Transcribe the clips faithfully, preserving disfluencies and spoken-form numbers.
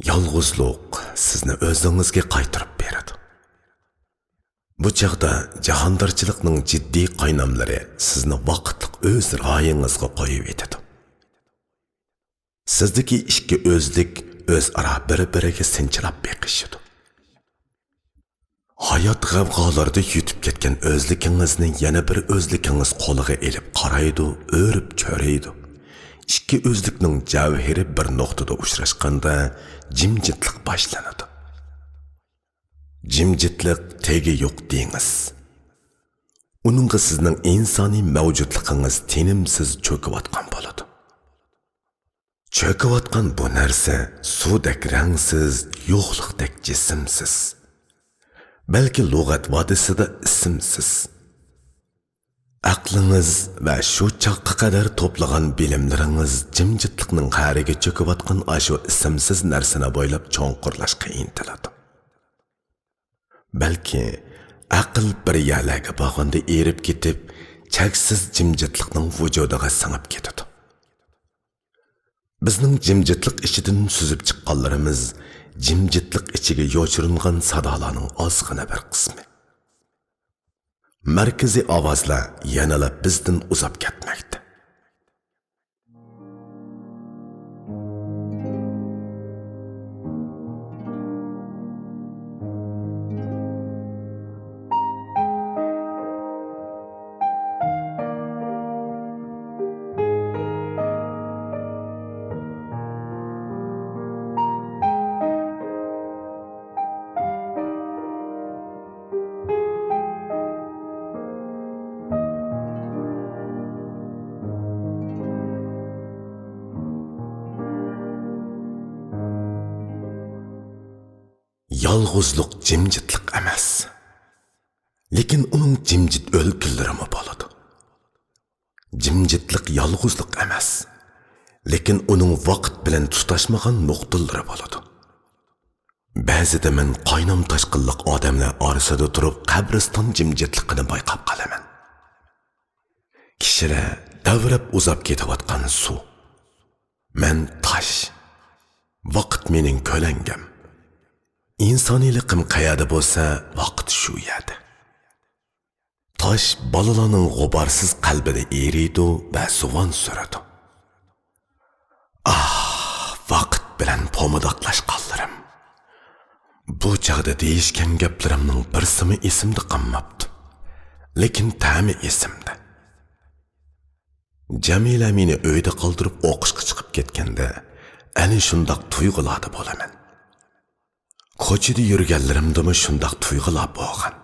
يالغۇزلۇق سىزنى ئۆزىڭىزگە قايتۇرۇپ بېرىدۇ. بۇ چاغدا جاھاندارچىلىقنىڭ جىددىي قايناملىرى سىزنى ۋاقىتلىق ئۆز رايىڭىزغا قويۇۋېتىدۇ. سىزدىكى ئىككى ئۆزلۈك ئۆزئارا بىر-بىرىگە سىنچىلاپ بېقىشىدۇ. ھايات غەۋغالىرىدا يۈتۈپ كەتكەن ئۆزلۈكىڭىزنى يەنە بىر ئۆزلۈكىڭىز قولىغا ئېلىپ قارايدۇ، ئۆرۈپ چۆرەيدۇ. ئىككى ئۆزلۈكنىڭ جەۋھىرى بىر نۇقتىدا ئۇچراشقاندا جىمجىتلىق باشلىنىدۇ. جىمجىتلىق تېگى يوق دېڭىز. ئۇنىڭغا سىزنىڭ ئىنسانىي مەۋجۇتلۇقىڭىز تىنىمسىز چۆكۈۋاتقان بولىدۇ. چۆكۈۋاتقان بۇ نەرسە سۇدەك رەڭسىز، يوقلۇقتەك جىسىمسىز. بەلكى لۇغەت ۋادىسىدا ئىسىمسىز. ئەقلىڭىز ۋە شۇ چاغقا قەدەر توپلىغان بىلىملىرىڭىز جىمجىتلىقنىڭ قەرىگە چۆكۈۋاتقان ئاشۇ ئىسىمسىز نەرسىنى بويلاپ چوڭقۇرلاشقا ئىنتىلىدۇ. بەلكى ئەقىل بىر يەرلەرگە بارغاندا ئېرىپ كېتىپ، چەكسىز جىمجىتلىقنىڭ ۋۇجۇدىغا سىڭىپ كېتىدۇ. بىزنىڭ جىمجىتلىق ئىچىدىن سۈزۈپ چىققانلىرىمىز جىمجىتلىق ئىچىگە يوشۇرۇنغان سادالارنىڭ ئازغىنە بىر قىسمى. مەركىزىي ئاۋازلار يەنىلا بىزدىن ئۇزاپ كەتمەكتە. يالغۇزلۇق جىمجىتلىق ئەمەس. لېكىن ئۇنىڭ جىمجىت ئۆلكىلىرىمۇ بولىدۇ. جىمجىتلىق يالغۇزلۇق ئەمەس. لېكىن ئۇنىڭ ۋاقىت بىلەن تۇتاشمىغان نۇقتىلىرى بولىدۇ. بەزىدە مەن قاينام تاشقىنلىق ئادەملەر ئارىسىدا تۇرۇپ قەبرىستان جىمجىتلىقىنى بايقاپ قالىمەن. كىشىلەر دەۋرەپ ئۇزاپ كېتىۋاتقان سۇ. مەن تاش. ۋاقىت مېنىڭ كۆلەڭگەم. ئىنسانىيلىقىم قەيەردە بولسا، ۋاقىت شۇ يەردە. تاش بالىلارنىڭ غۇبارسىز قەلبىدە ئېرىيدۇ ۋە زۇۋان سۈرىدۇ. ئاھ، ۋاقىت بىلەن پومىداقلاشقانلىرىم. بۇ چاغدا دېيىشكەن گەپلىرىمنىڭ بىرسىمۇ ئېسىمدە قالماپتۇ. لېكىن تەمى ئېسىمدە. جەمىلە مېنى ئۆيدە قالدۇرۇپ ئوقۇشقا چىقىپ كەتكەندە، ئەنە شۇنداق تۇيغۇلاردا بولىمەن. كوچىدا يۈرگەنلىرىمدىمۇ شۇنداق تۇيغۇلار بولغان.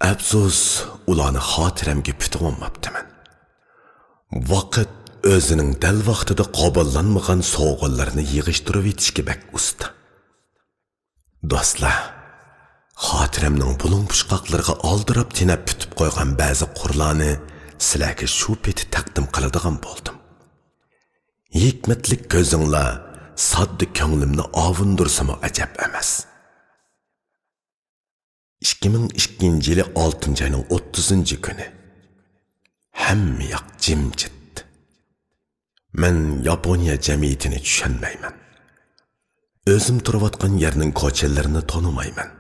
ئەپسۇس، ئۇلارنى خاتىرەمگە پۈتۈۋالماپتىمەن. ۋاقىت ئۆزىنىڭ دەل ۋاقتىدا قوبۇللانمىغان سوۋغىلىرىنى يىغىشتۇرۇۋېتىشكە بەك ئۇستا. دوستلار، خاتىرەمنىڭ بۇلۇڭ-پۇچقاقلىرىغا ئالدىراپ تېنەپ پۈتۈپ قويغان بەزى قۇرلارنى سىلەرگە شۇ پېتى تەقدىم قىلىدىغان بولدۇم. ھېكمەتلىك كۆزۈڭلار ساددا كۆڭلۈمنى ئاۋۇندۇرسىمۇ ئەجەب ئەمەس. ئىككى مىڭ ئىككىنچى يىلى ئالتىنچى ئاينىڭ ئوتتۇزىنچى كۈنى. ھەممە ياق جىمجىت. مەن ياپونىيە جەمئىيىتىنى چۈشەنمەيمەن. ئۆزۈم تۇرۇۋاتقان يەرنىڭ كوچىلىرىنى تونۇمايمەن.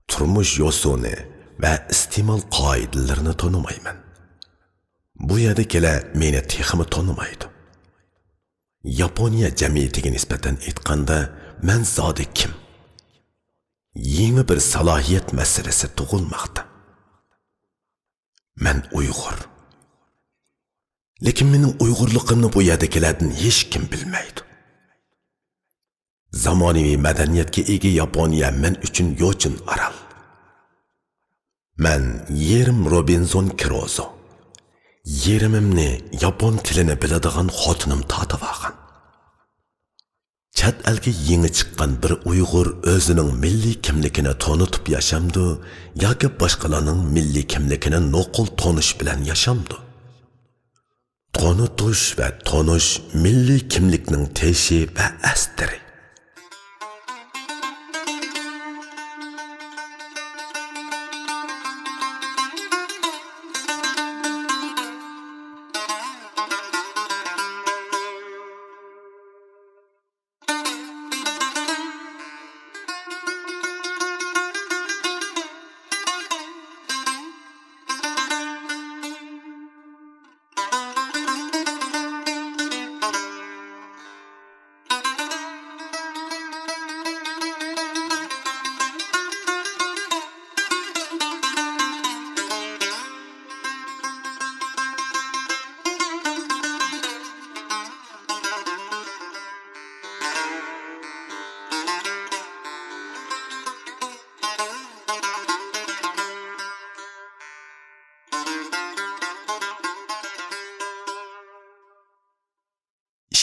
تۇرمۇش يوسۇنى ۋە ئىستېمال قائىدىلىرىنى تونۇمايمەن. بۇ يەردىكىلەر مېنى تېخىمۇ تونۇمايدۇ. ياپونىيە جەمئىيىتىگە نىسبەتەن ئېيتقاندا، مەن زادى كىم؟ يېڭى بىر سالاھىيەت مەسىلىسى تۇغۇلماقتا. مەن ئۇيغۇر. لېكىن مېنىڭ ئۇيغۇرلۇقۇمنى بۇ يەردىكىلەردىن ھېچكىم بىلمەيدۇ. زامانىۋى مەدەنىيەتكە ئىگە ياپونىيە مەن ئۈچۈن يوچۇن ئارال. مەن يېرىم روبىنزون كروزو، يېرىمىمنى ياپون تىلىنى بىلىدىغان خوتۇنۇم تارتىۋالغان. چەت ئەلگە يېڭى چىققان بىر ئۇيغۇر ئۆزىنىڭ مىللىي كىملىكىنى تونۇتۇپ ياشامدۇ ياكى باشقىلارنىڭ مىللىي كىملىكىنى نوقۇل تونۇش بىلەن ياشامدۇ؟ تونۇتۇش ۋە تونۇش مىللىي كىملىكنىڭ تېشى ۋە ئەستىرى.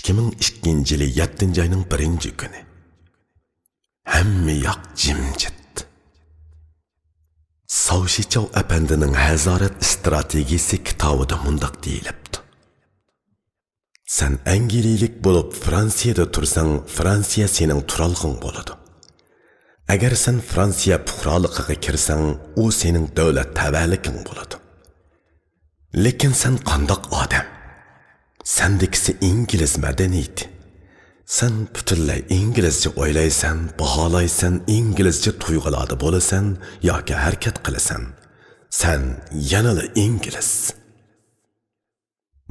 ئىككى مىڭ ئىككىنچى يىلى يەتتىنچى ئاينىڭ بىرىنچى كۈنى. ھەممە ياق جىمجىت. ساۋ شىچاۋ ئەپەندىنىڭ ھەزارەت ئىستراتېگىيىسى كىتابىدا مۇنداق دېيىلىپتۇ: سەن ئەنگلىيەلىك بولۇپ فرانسىيەدە تۇرساڭ، فرانسىيە سېنىڭ تۇرالغۇڭ بولىدۇ. ئەگەر سەن فرانسىيە پۇقرالىقىغا كىرسەڭ، ئۇ سېنىڭ دۆلەت تەۋەلىكىڭ بولىدۇ. لېكىن سەن قانداق ئادەم؟ سەندىكىسى ئىنگلىز مەدەنىيىتى. سەن پۈتۈنلەي ئىنگلىزچە ئويلايسەن، باھالايسەن، ئىنگلىزچە تۇيغۇلاردا بولىسەن ياكى ھەرىكەت قىلىسەن. سەن يەنىلا ئىنگلىز.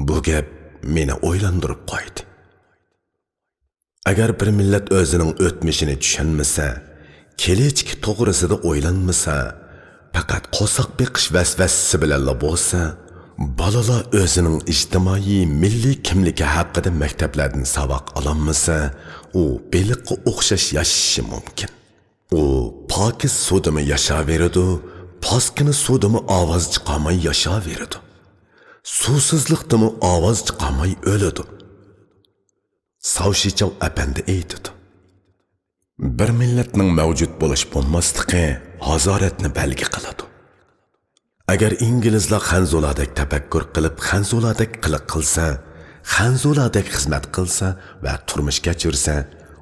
بۇ گەپ مېنى ئويلاندۇرۇپ قويدى. ئەگەر بىر مىللەت ئۆزىنىڭ ئۆتمۈشىنى چۈشەنمىسە، كېلەچىكى توغرىسىدا ئويلانمىسا، پەقەت قورساق بېقىش ۋەسۋەسىسى بىلەنلا بولسا، بالىلار ئۆزىنىڭ ئىجتىمائىي، مىللىي كىملىكى ھەققىدە مەكتەپلەردىن ساۋاق ئالالمىسا، ئۇ بېلىققا ئوخشاش ياشىشى مۇمكىن. ئۇ پاكىز سۇدىمۇ ياشاۋېرىدۇ، پاسكىنا سۇدىمۇ ئاۋاز چىقارماي ياشاۋېرىدۇ. سۇسىزلىقتىمۇ ئاۋاز چىقارماي ئۆلىدۇ. ساۋ شىچاۋ ئەپەندى ئېيتىدۇ: بىر مىللەتنىڭ مەۋجۇت بولۇش بولماسلىقى ھازارەتنى بەلگە قىلىدۇ. ئەگەر ئىنگلىزلار خەنزۇلاردەك تەپەككۇر قىلىپ، خەنزۇلاردەك قىلىق قىلسا، خەنزۇلاردەك خىزمەت قىلسا ۋە تۇرمۇش كەچۈرسە،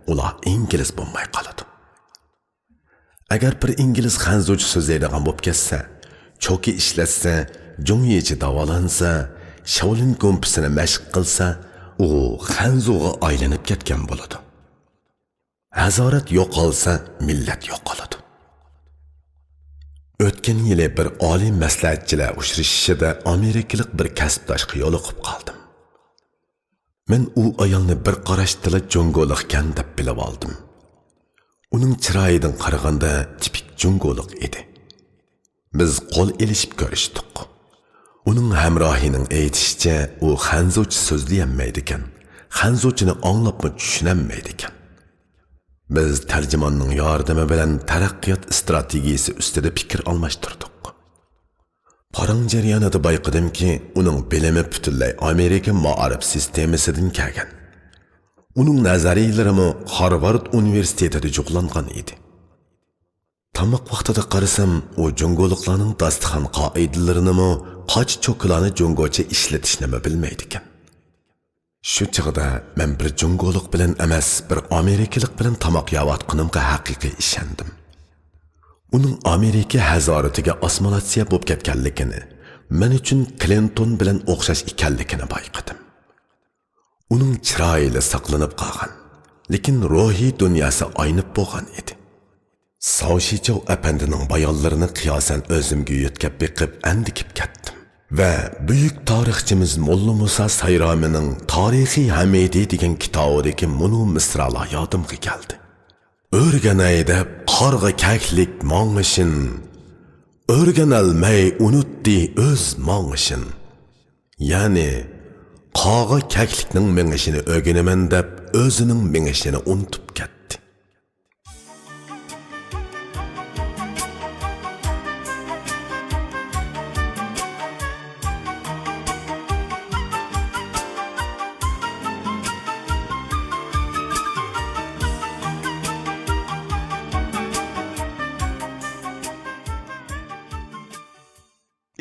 ئۇلار ئىنگلىز بولماي قالىدۇ. ئەگەر بىر ئىنگلىز خەنزۇچە سۆزلەيدىغان بولۇپ كەتسە، چوكى ئىشلەتسە، جۇڭيىچە داۋالانسا، شاۋلىن گۇمپىسىنى مەشىق قىلسا، ئۇ خەنزۇغا ئايلىنىپ كەتكەن بولىدۇ. ھازارەت يوقالسا، مىللەت يوقالىدۇ. ئۆتكەن يىلى بىر ئالىي مەسلىھەتچىلەر ئۇچرىشىشىدا ئامېرىكىلىق بىر كەسىپداشقا يولۇقۇپ قالدىم. مەن ئۇ ئايالنى بىر قاراشتىلا جۇڭگولۇقكەن دەپ بىلىۋالدىم. ئۇنىڭ چىرايىدىن قارىغاندا تىپىك جۇڭگولۇق ئىدى. بىز قول ئېلىشىپ كۆرۈشتۇق. ئۇنىڭ ھەمراھىنىڭ ئېيتىشىچە، ئۇ خەنزۇچە سۆزلىيەلمەيدىكەن، خەنزۇچىنى ئاڭلاپمۇ چۈشىنەلمەيدىكەن. بىز تەرجىماننىڭ ياردىمى بىلەن تەرەققىيات ئىستراتېگىيىسى ئۈستىدە پىكىر ئالماشتۇردۇق. پاراڭ جەريانىدا بايقىدىمكى، ئۇنىڭ بىلىمى پۈتۈنلەي ئامېرىكا مائارىپ سىستېمىسىدىن كەلگەن. ئۇنىڭ نەزەرىيىلىرىمۇ خارۋارد ئۇنىۋېرسىتېتىدا جۇغلانغان ئىدى. تاماق ۋاقتىدا قارىسام، ئۇ جۇڭگولۇقلارنىڭ داستىخان قائىدىلىرىنىمۇ، قاچا-چوكىلارنى جۇڭگوچە ئىشلىتىشنىمۇ بىلمەيدىكەن. شۇ چېغىدا مەن بىر جۇڭگولۇق بىلەن ئەمەس، بىر ئامېرىكىلىق بىلەن تاماق يەۋاتقىنىمغا ھەقىقىي ئىشەندىم. ئۇنىڭ ئامېرىكا ھەزارىتىگە ئاسسىمىلياتسىيە بولۇپ كەتكەنلىكىنى، مەن ئۈچۈن كلىنتون بىلەن ئوخشاش ئىكەنلىكىنى بايقىدىم. ئۇنىڭ چىرايى ساقلىنىپ قالغان، لېكىن روھىي دۇنياسى ئاينىپ بولغان ئىدى. ساۋ شىچاۋ ئەپەندىنىڭ بايانلىرىنى قىياسەن ئۆزۈمگە يۆتكەپ بېقىپ ئەندىكىپ كەتتىم. ۋە بۈيۈك تارىخچىمىز موللا مۇسا سايرامىنىڭ تارىخىي ھەمىدى دېگەن كىتابىدىكى مۇنۇ مىسرالار يادىمغا كەلدى. ئۆرگىنەي دەپ قارغا كەكلىك ماڭىشىن، ئۆرگىنەلمەي ئۇنۇتتى ئۆز ماڭىشىن. يەنى، قارغا كەكلىكنىڭ مېڭىشىنى ئۆگىنىمەن دەپ، ئۆزىنىڭ مېڭىشىنى ئۇنتۇپ كەتتى.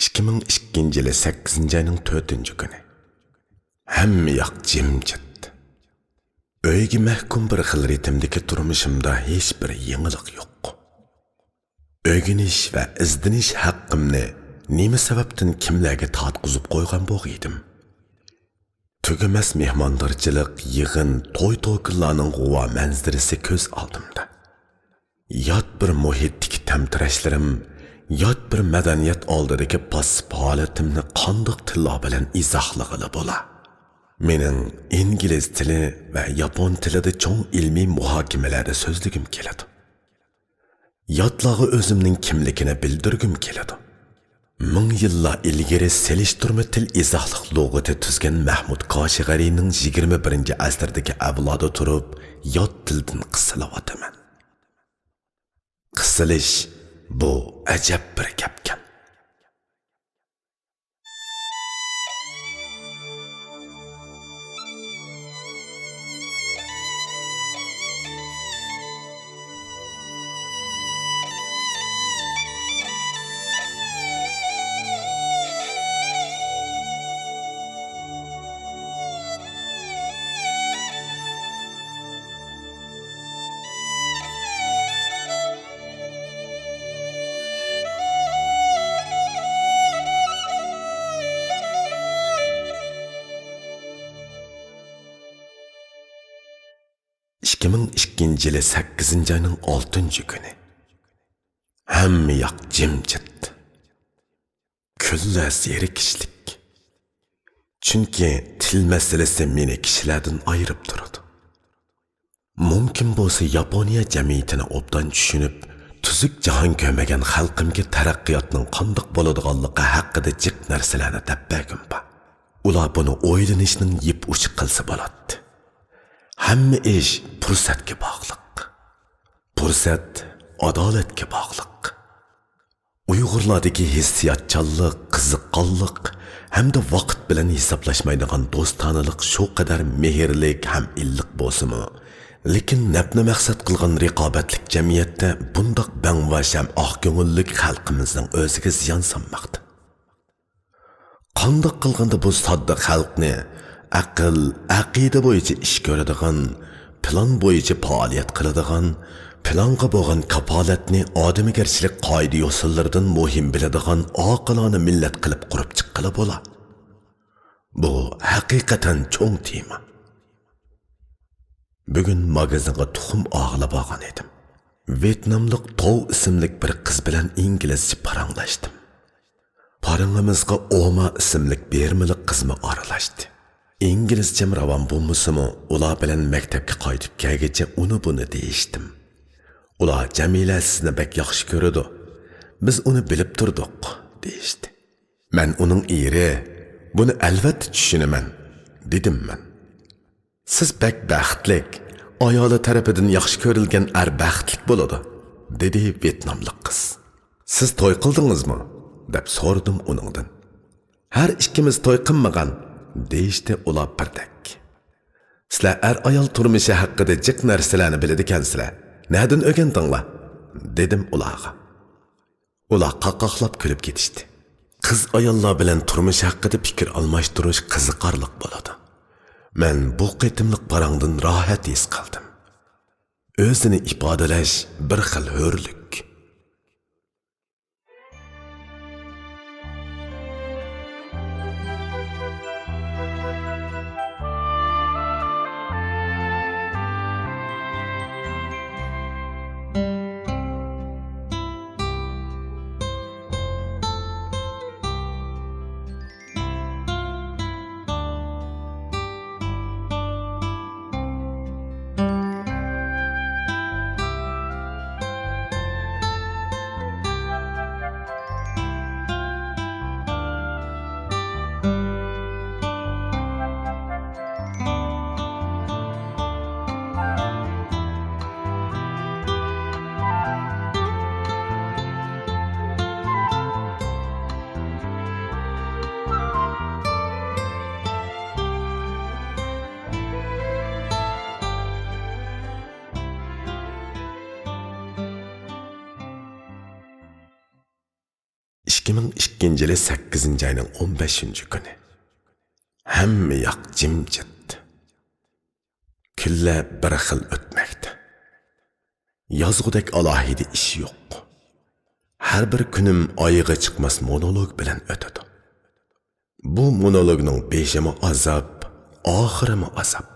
ئىككى مىڭ ئىككىنچى يىلى سەككىزىنچى ئاينىڭ تۆتىنچى كۈنى. ھەممە ياق جىمجىت. ئۆيگە مەھكۇم بىر خىل رىتىمدىكى تۇرمۇشۇمدا ھېچ بىر يېڭىلىق يوق. ئۆگىنىش ۋە ئىزدىنىش ھەققىمنى نېمە سەۋەبتىن كىملەرگە تارتقۇزۇپ قويغان بولغىيدىم؟ تۈگىمەس مېھماندارچىلىق، يىغىن، توي-توكۇنلارنىڭ غۇۋا مەنزىرىسى كۆز ئالدىمدا. يات بىر مۇھىتتىكى تەمتىرەشلىرىم، يات بىر مەدەنىيەت ئالدىدىكى پاسسىپ ھالىتىمنى قانداق تىللار بىلەن ئىزاھلىغىلى بولا؟ مېنىڭ ئىنگلىز تىلى ۋە ياپون تىلىدا چوڭ ئىلمىي مۇھاكىمىلەردە سۆزلىگۈم كېلىدۇ. ياتلارغا ئۆزۈمنىڭ كىملىكىنى بىلدۈرگۈم كېلىدۇ. مىڭ يىللار ئىلگىرى سېلىشتۇرما تىل ئىزاھلىق لۇغىتى تۈزگەن مەھمۇد كاشىغەرىنىڭ يىگىرمە بىرىنچى ئەسىردىكى ئەۋلادى تۇرۇپ، يات تىلدىن قىسىلىۋاتىمەن. قىسىلىش، بۇ ئەجەب بىر گەپكەن. ئىككى مىڭ ئىككىنچى يىلى سەككىزىنچى ئاينىڭ ئالتىنچى كۈنى. ھەممە ياق جىمجىت. كۈنلەر زېرىكىشلىك. چۈنكى تىل مەسىلىسى مېنى كىشىلەردىن ئايرىپ تۇرىدۇ. مۇمكىن بولسا ياپونىيە جەمئىيىتىنى ئوبدان چۈشىنىپ، تۈزۈك جاھان كۆرمىگەن خەلقىمگە تەرەققىياتنىڭ قانداق بولىدىغانلىقى ھەققىدە جىق نەرسىلەرنى دەپ بەرگۈم بار. ئۇلار بۇنى ئويلىنىشنىڭ يىپ ئۇچى قىلسا بولاتتى. ھەممە ئىش پۇرسەتكە باغلىق. پۇرسەت ئادالەتكە باغلىق. ئۇيغۇرلاردىكى ھېسسىياتچانلىق، قىزىققانلىق ھەمدە ۋاقىت بىلەن ھېسابلاشمايدىغان دوستانىلىق شۇ قەدەر مېھىرلىك ھەم ئىللىق بولسىمۇ، لېكىن نەپنى مەقسەت قىلغان رىقابەتلىك جەمئىيەتتە بۇنداق بەڭۋاش ھەم ئاق كۆڭۈللۈك خەلقىمىزنىڭ ئۆزىگە زىيان سالماقتا. قانداق قىلغاندا بۇ ساددا خەلقنى ئەقىل، ئەقىدە بويىچە ئىش كۆرىدىغان، پىلان بويىچە پائالىيەت قىلىدىغان، پىلانغا بولغان كاپالەتنى ئادىمىگەرچىلىك قائىدە-يوسۇنلىرىدىن مۇھىم بىلىدىغان ئاقىلانە مىللەت قىلىپ قۇرۇپ چىققىلى بولا؟ بۇ ھەقىقەتەن چوڭ تېما. بۈگۈن ماگىزىنغا تۇخۇم ئالغىلى بارغان ئىدىم. ۋيېتناملىق توۋ ئىسىملىك بىر قىز بىلەن ئىنگلىزچە پاراڭلاشتىم. پاراڭىمىزغا ئوما ئىسىملىك بىرمىلىك قىزمۇ ئارىلاشتى. ئىنگلىزچەم راۋان بولمىسىمۇ، ئۇلار بىلەن مەكتەپكە قايتىپ كەلگىچە ئۇنى-بۇنى دېيىشتىم. ئۇلار «جەمىلە سىزنى بەك ياخشى كۆرىدۇ. بىز ئۇنى بىلىپ تۇردۇق» دېيىشتى. مەن ئۇنىڭ ئېرى، «بۇنى ئەلۋەتتە چۈشىنىمەن» دېدىم مەن. «سىز بەك بەختلىك، ئايالى تەرىپىدىن ياخشى كۆرۈلگەن ئەر بەختلىك بولىدۇ» دېدى ۋيېتناملىق قىز. «سىز توي قىلدىڭىزمۇ؟» دەپ سورىدىم ئۇنىڭدىن. «ھەر ئىككىمىز توي قىلمىغان» دېيىشتى ئۇلار بىردەك. «سىلەر ئەر-ئايال تۇرمۇشى ھەققىدە جىق نەرسىلەرنى بىلىدىكەنسىلەر، نەدىن ئۆگەندىڭلار؟» دېدىم ئۇلارغا. ئۇلار قاقاقلاپ كۈلۈپ كېتىشتى. قىز-ئاياللار بىلەن تۇرمۇش ھەققىدە پىكىر ئالماشتۇرۇش قىزىقارلىق بولىدۇ. مەن بۇ قېتىملىق پاراڭدىن راھەت ھېس قىلدىم. ئۆزىنى ئىپادىلەش بىر خىل ھۆرلۈك. ئىككى مىڭ ئىككىنچى يىلى سەككىزىنچى ئاينىڭ ئون بەشىنچى كۈنى. ھەممە ياق جىمجىت. كۈنلەر بىر خىل ئۆتمەكتە. يازغۇدەك ئالاھىدە ئىش يوق. ھەر بىر كۈنۈم ئايىغى چىقماس مونولوگ بىلەن ئۆتىدۇ. بۇ مونولوگنىڭ بېشىمۇ ئازاب، ئاخىرىمۇ ئازاب.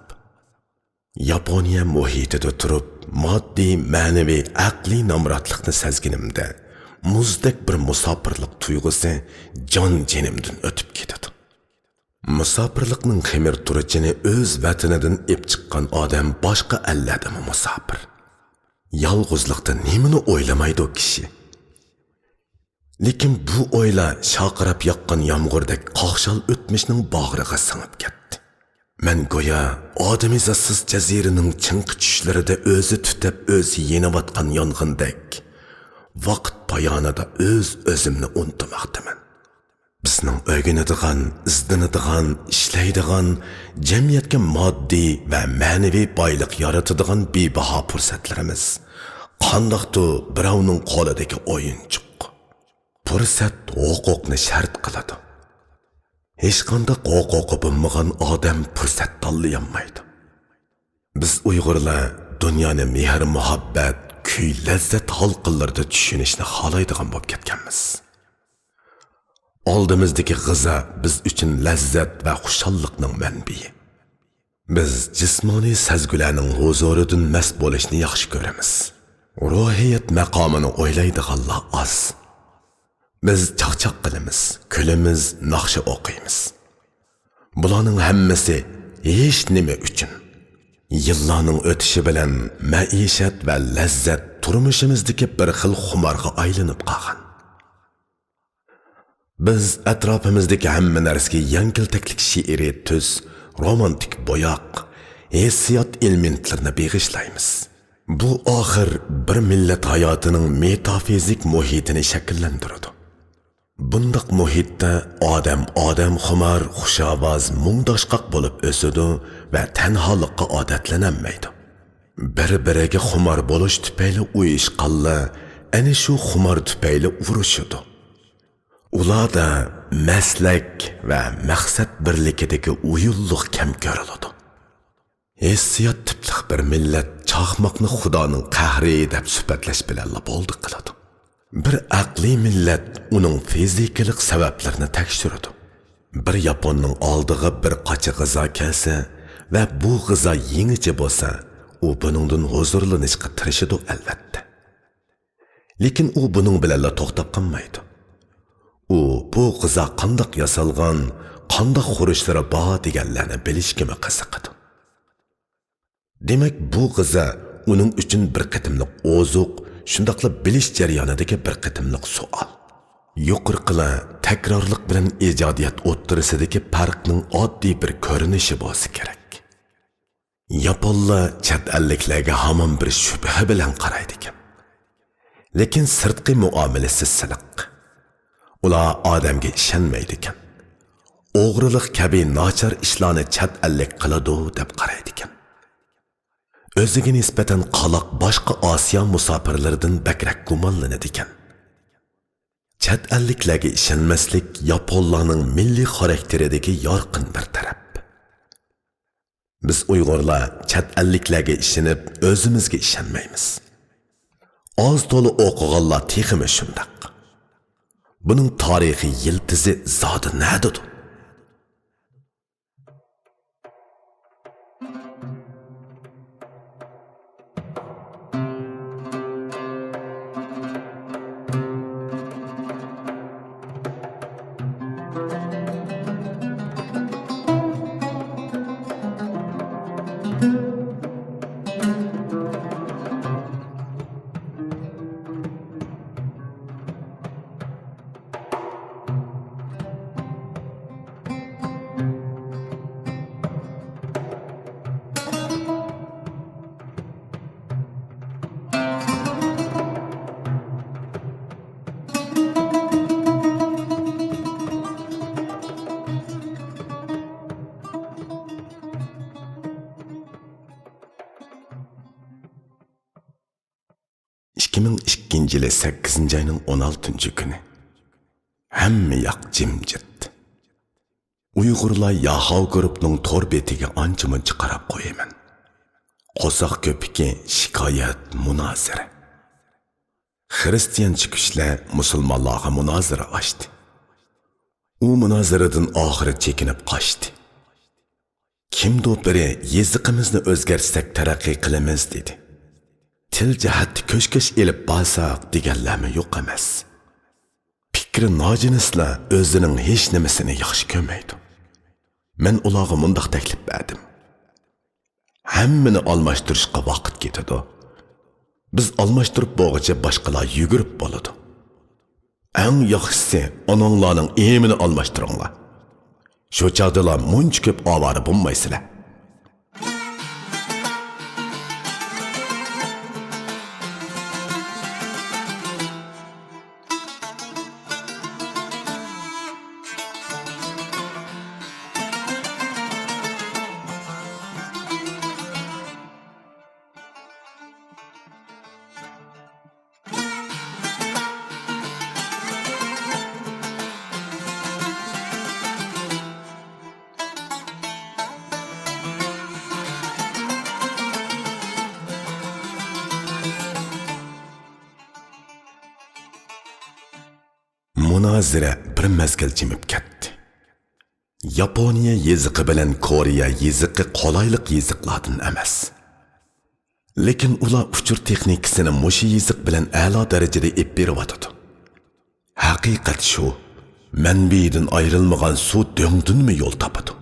ياپونىيە مۇھىتىدا تۇرۇپ، ماددىي، مەنىۋى، ئەقلىي نامراتلىقنى سەزگىنىمدە، مۇزدەك بىر مۇساپىرلىق تۇيغۇسى جان-جېنىمدىن ئۆتۈپ كېتىدۇ. مۇساپىرلىقنىڭ خېمىر تۇرۇچىنى ئۆز ۋەتىنىدىن ئېپ چىققان ئادەم باشقا ئەللەردىمۇ مۇساپىر. يالغۇزلۇقتا نېمىنى ئويلىمايدۇ كىشى؟ لېكىن بۇ ئويلار شارقىراپ ياغقان يامغۇردەك قاقشال ئۆتمۈشنىڭ باغرىغا سىڭىپ كەتتى. مەن گويا ئادىمىزاتسىز جەزىرىنىڭ چىڭقى چۈشلىرىدە ئۆزى تۈتەپ، ئۆزى يېنىۋاتقان يانغىندەك، ۋاقىت پايانىدا ئۆز-ئۆزۈمنى ئۇنتۇماقتىمەن. بىزنىڭ ئۆگىنىدىغان، ئىزدىنىدىغان، ئىشلەيدىغان، جەمئىيەتكە ماددىي ۋە مەنىۋى بايلىق يارىتىدىغان بىباھا پۇرسەتلىرىمىز قانداقتۇ بىراۋنىڭ قولىدىكى ئويۇنچۇق. پۇرسەت ھوقۇقنى شەرت قىلىدۇ. ھېچقانداق ھوقۇقى بولمىغان ئادەم پۇرسەت تاللىيالمايدۇ. بىز ئۇيغۇرلار دۇنيانى مېھىر-مۇھەببەت، كۈي-لەززەت ھالقىلىرىدا چۈشىنىشنى خالايدىغان بولۇپ كەتكەنمىز. ئالدىمىزدىكى غىزا بىز ئۈچۈن لەززەت ۋە خۇشاللىقنىڭ مەنبىيى. بىز جىسمانىي سەزگۈلەرنىڭ ھۇزۇرىدىن مەست بولۇشنى ياخشى كۆرىمىز. روھىيەت مەقامىنى ئويلايدىغانلار ئاز. بىز چاقچاق قىلىمىز، كۈلىمىز، ناخشا ئوقۇيمىز. بۇلارنىڭ ھەممىسى ھېچ نېمە ئۈچۈن. يىللارنىڭ ئۆتۈشى بىلەن مەئىشەت ۋە لەززەت تۇرمۇشىمىزدىكى بىر خىل خۇمارغا ئايلىنىپ قالغان. بىز ئەتراپىمىزدىكى ھەممە نەرسىگە يەڭگىلتەكلىك شېئىرىي تۈس، رومانتىك بوياق، ھېسسىيات ئېلېمېنتلىرىنى بېغىشلايمىز. بۇ ئاخىر بىر مىللەت ھاياتىنىڭ مېتافىزىك مۇھىتىنى شەكىللەندۈرىدۇ. بۇنداق مۇھىتتا ئادەم ئادەمخۇمار، خۇشاۋاز، مۇڭداشقاق بولۇپ ئۆسىدۇ ۋە تەنھالىققا ئادەتلىنەلمەيدۇ. بىر-بىرىگە خۇمار بولۇش تۈپەيلى ئۇيۇشقانلار ئەنە شۇ خۇمار تۈپەيلى ئۇرۇشىدۇ. ئۇلاردا مەسلەك ۋە مەقسەت بىرلىكىدىكى ئۇيۇنلۇق كەم كۆرۈلىدۇ. ھېسسىيات تىپلىق بىر مىللەت چاقماقنى خۇدانىڭ قەھرى دەپ سۈپەتلەش بىلەنلا بولدى قىلىدۇ. بىر ئەقلىي مىللەت ئۇنىڭ فىزىكىلىق سەۋەبلىرىنى تەكشۈرىدۇ. بىر ياپوننىڭ ئالدىغا بىر قاچا غىزا كەلسە ۋە بۇ غىزا يېڭىچە بولسا، ئۇ بۇنىڭدىن ھۇزۇرلىنىشقا تىرىشىدۇ، ئەلۋەتتە. لېكىن ئۇ بۇنىڭ بىلەنلا توختاپ قالمايدۇ. ئۇ بۇ غىزا قانداق ياسالغان، قانداق خۇرۇچلىرى بار دېگەنلەرنى بىلىشكىمۇ قىزىقىدۇ. دېمەك، بۇ غىزا ئۇنىڭ ئۈچۈن بىر قېتىملىق ئوزۇق، شۇنداقلا بىلىش جەريانىدىكى بىر قېتىملىق سوئال. يۇقىرىقىلار تەكرارلىق بىلەن ئىجادىيەت ئوتتۇرىسىدىكى پەرقنىڭ ئاددىي بىر كۆرۈنۈشى بولسا كېرەك. ياپونلار چەت ئەللىكلەرگە ھامان بىر شۈبھە بىلەن قارايدىكەن. لېكىن سىرتقى مۇئامىلىسى سىلىق. ئۇلار ئادەمگە ئىشەنمەيدىكەن. ئوغرىلىق كەبى ناچار ئىشلارنى چەت ئەللىك قىلىدۇ دەپ قارايدىكەن. ئۆزىگە نىسبەتەن قالاق باشقا ئاسىيا مۇساپىرلىرىدىن بەكرەك گۇمانلىنىدىكەن. چەت ئەللىكلەرگە ئىشەنمەسلىك ياپونلارنىڭ مىللىي خاراكتېرىدىكى يارقىن بىر تەرەپ. بىز ئۇيغۇرلار چەت ئەللىكلەرگە ئىشىنىپ، ئۆزىمىزگە ئىشەنمەيمىز. ئاز-تولا ئوقۇغانلار تېخىمۇ شۇنداق. بۇنىڭ تارىخىي يىلتىزى زادى نەدىدۇ؟ ئىككى مىڭ ئىككىنچى يىلى سەككىزىنچى ئاينىڭ ئون ئالتىنچى كۈنى. ھەممە ياق جىمجىت. ئۇيغۇرلار ياھاۋ گۇرۇپنىڭ تور بېتىگە ئانچە-مۇنچە قاراپ قويىمەن. قورساق كۆپۈكى، شىكايەت، مۇنازىرە. خىرىستىيانچە كۈچلەر مۇسۇلمانلارغا مۇنازىرە ئاچتى. ئۇ مۇنازىرىدىن ئاخىرى چېكىنىپ قاچتى. كىمدۇ بىرى يېزىقىمىزنى ئۆزگەرتسەك تەرەققىي قىلىمىز دېدى. تىل جەھەتتە كۆچ-كۆچ ئېلىپ بارساق دېگەنلەرمۇ يوق ئەمەس. پىكرى ناجىنسلار ئۆزىنىڭ ھېچنېمىسىنى ياخشى كۆرمەيدۇ. مەن ئۇلارغا مۇنداق تەكلىپ بەردىم. ھەممىنى ئالماشتۇرۇشقا ۋاقىت كېتىدۇ. بىز ئالماشتۇرۇپ بولغۇچە باشقىلار يۈگۈرۈپ بولىدۇ. ئەڭ ياخشىسى، ئاناڭلارنىڭ ئېمىنى ئالماشتۇرۇڭلار. شۇ چاغدىلا مۇنچە كۆپ ئاۋارە بولمايسىلەر. مۇنازىرە بىر مەزگىل جىمىپ كەتتى. ياپونىيە يېزىقى بىلەن كورېيە يېزىقى قولايلىق يېزىقلاردىن ئەمەس. لېكىن ئۇلار ئۇچۇر تېخنىكىسىنى مۇشۇ يېزىق بىلەن ئەلا دەرىجىدە ئېلىپ بېرىۋاتىدۇ. ھەقىقەت شۇ، مەنبىيىدىن ئايرىلمىغان سۇ دۆڭدىنمۇ يول تاپىدۇ.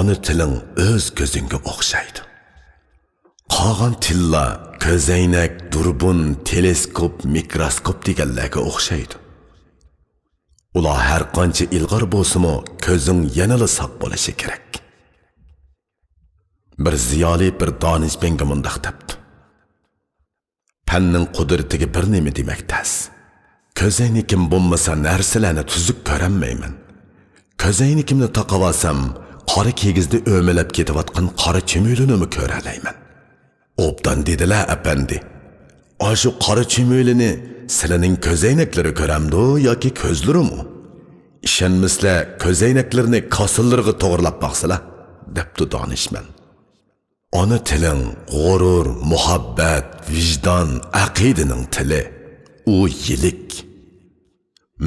ئانا تىلىڭ ئۆز كۆزۈڭگە ئوخشايدۇ. قالغان تىللار كۆزەينەك، دۇربۇن، تېلېسكوپ، مىكروسكوپ دېگەنلەرگە ئوخشايدۇ. ئۇلار ھەر قانچە ئىلغار بولسىمۇ، كۆزۈڭ يەنىلا ساق بولۇشى كېرەك. بىر زىيالىي بىر دانىشمەنگە مۇنداق دەپتۇ: پەننىڭ قۇدرىتىگە بىر نېمە دېمەك تەس. كۆزەينىكىم بولمىسا، نەرسىلەرنى تۈزۈك كۆرەلمەيمەن. كۆزەينىكىمنى تاقىۋالسام، قارا كىگىزدە ئۆمىلەپ كېتىۋاتقان قارا چۈمۈلىنىمۇ كۆرەلەيمەن. ئوبدان دېدىلە، ئەپەندى. ئاشۇ قارا چۈمۈلىنى سىلىنىڭ كۆزەينەكلىرى كۆرەمدۇ ياكى كۆزلىرىمۇ؟ ئىشەنمىسىلە، كۆزەينەكلىرىنى كاسىلىرىغا توغرىلاپ باقسىلا، دەپتۇ دانىشمەن. ئانا تىلىڭ غۇرۇر، مۇھەببەت، ۋىجدان، ئەقىدىنىڭ تىلى. ئۇ يىلىك.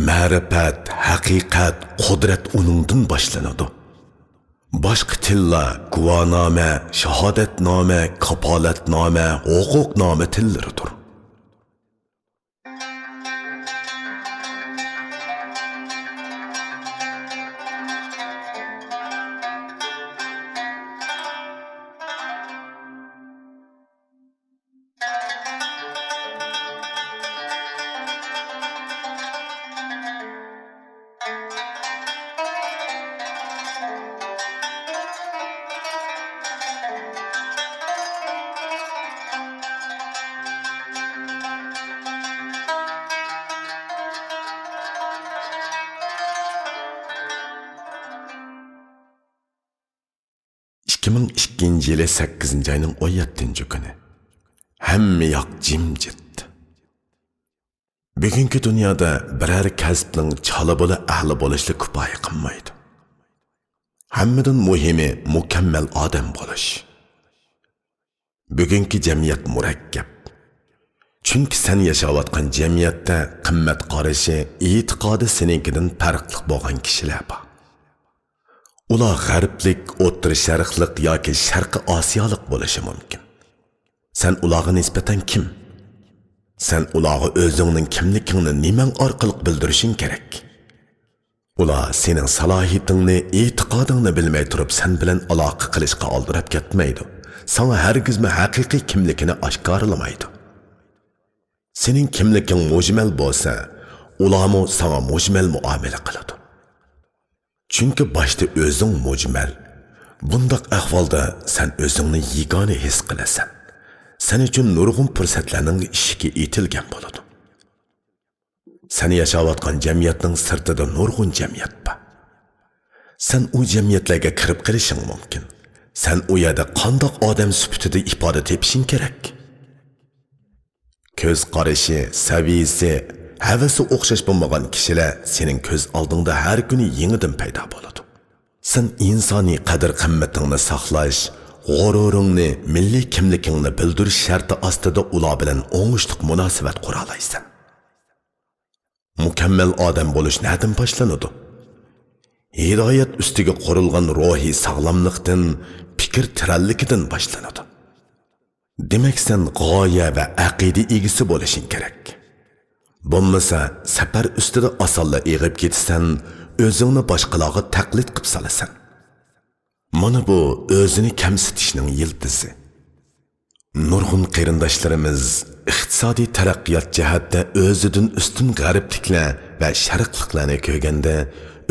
مەرىپەت، ھەقىقەت، قۇدرەت ئۇنىڭدىن باشلىنىدۇ. باشقا تىللار گۇۋانامە، شاھادەتنامە، كاپالەتنامە، ھوقۇقنامە تىللىرىدۇر. ئىككى مىڭ ئىككىنچى يىلى سەككىزىنچى ئاينىڭ ئون يەتتىنچى كۈنى. ھەممە ياق جىمجىت. بۈگۈنكى دۇنيادا بىرەر كەسىپنىڭ چالا بولا ئەلا بولۇشلا كۇپايە قىلمايدۇ. ھەممىدىن مۇھىمى مۇكەممەل ئادەم بولۇش. بۈگۈنكى جەمئىيەت مۇرەككەپ. چۈنكى سەن ياشاۋاتقان جەمئىيەتتە قىممەت قارىشى، ئېتىقادى سېنىڭكىدىن پەرقلىق بولغان كىشىلەر بار. ئۇلار غەربلىك، ئوتتۇرا شەرقلىق ياكى شەرقىي ئاسىيالىق بولۇشى مۇمكىن. سەن ئۇلارغا نىسبەتەن كىم؟ سەن ئۇلارغا ئۆزۈڭنىڭ كىملىكىڭنى نېمەڭ ئارقىلىق بىلدۈرۈشۈڭ كېرەك. ئۇلار سېنىڭ سالاھىيىتىڭنى، ئېتىقادىڭنى بىلمەي تۇرۇپ سەن بىلەن ئالاقە قىلىشقا ئالدىراپ كەتمەيدۇ. ساڭا ھەرگىزمۇ ھەقىقىي كىملىكىنى ئاشكارىلىمايدۇ. سېنىڭ كىملىكىڭ مۈجمەل بولسا، ئۇلارمۇ ساڭا مۈجمەل مۇئامىلە قىلىدۇ. چۈنكى باشتا ئۆزۈڭ مۈجمەل. بۇنداق ئەھۋالدا سەن ئۆزۈڭنى يېگانە ھېس قىلىسەن. سەن ئۈچۈن نۇرغۇن پۇرسەتلەرنىڭ ئىشىكى ئېتىلگەن بولىدۇ. سەن ياشاۋاتقان جەمئىيەتنىڭ سىرتىدا نۇرغۇن جەمئىيەت بار. سەن ئۇ جەمئىيەتلەرگە كىرىپ قېلىشىڭ مۇمكىن. سەن ئۇ يەردە قانداق ئادەم سۈپىتىدە ئىپادە تېپىشىڭ كېرەك؟ كۆز قارىشى، سەۋىيىسى، ھەۋىسى ئوخشاش بولمىغان كىشىلەر سېنىڭ كۆز ئالدىڭدا ھەر كۈنى يېڭىدىن پەيدا بولىدۇ. سەن ئىنسانىي قەدىر-قىممىتىڭنى ساقلاش، غۇرۇرۇڭنى، مىللىي كىملىكىڭنى بىلدۈرۈش شەرتى ئاستىدا ئۇلار بىلەن ئوڭۇشلۇق مۇناسىۋەت قۇرالايسەن. مۇكەممەل ئادەم بولۇش نەدىن باشلىنىدۇ؟ ھىدايەت ئۈستىگە قۇرۇلغان روھىي ساغلاملىقتىن، پىكىر تىرەنلىكىدىن باشلىنىدۇ. دېمەك، سەن غايە ۋە ئەقىدە ئىگىسى بولۇشۇڭ كېرەك. بولمىسا، سەپەر ئۈستىدە ئاسانلا ئېغىپ كېتىسەن، ئۆزۈڭنى باشقىلارغا تەقلىد قىپ سالىسەن. مانا بۇ ئۆزىنى كەمسىتىشنىڭ يىلتىزى. نۇرغۇن قېرىنداشلىرىمىز ئىقتىسادىي تەرەققىيات جەھەتتە ئۆزىدىن ئۈستۈن غەربلىكلەر ۋە شەرقلىقلارنى كۆرگەندە،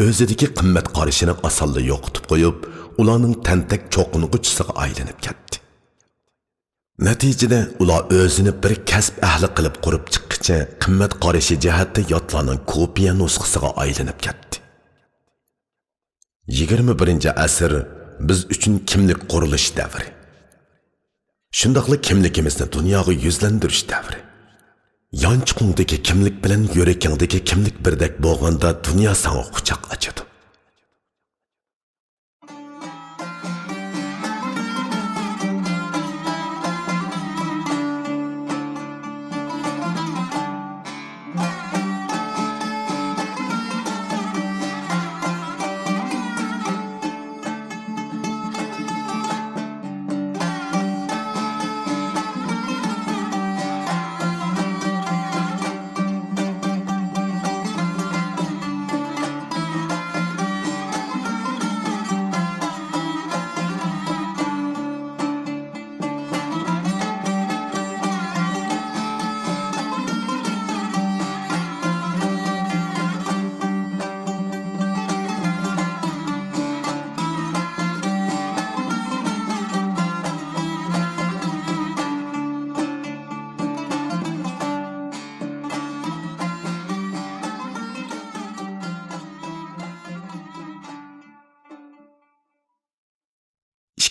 ئۆزىدىكى قىممەت قارىشىنى ئاسانلا يوقىتىپ قويۇپ، ئۇلارنىڭ تەنتەك چوقۇنغۇچىسىغا ئايلىنىپ كەتتى. نەتىجىدە، ئۇلار ئۆزىنى بىر كەسىپ ئەھلى قىلىپ قۇرۇپ چىققىچە، قىممەت قارىشى جەھەتتە ياتلارنىڭ كوپىيە نۇسخىسىغا ئايلىنىپ كەتتى. يىگىرمە بىرىنچى ئەسىر بىز ئۈچۈن كىملىك قۇرۇلۇش دەۋرى. شۇنداقلا كىملىكىمىزنى دۇنياغا يۈزلەندۈرۈش دەۋرى. يانچۇقۇڭدىكى كىملىك بىلەن يۈرىكىڭدىكى كىملىك بىردەك بولغاندا، دۇنيا ساڭا قۇچاق ئاچىدۇ.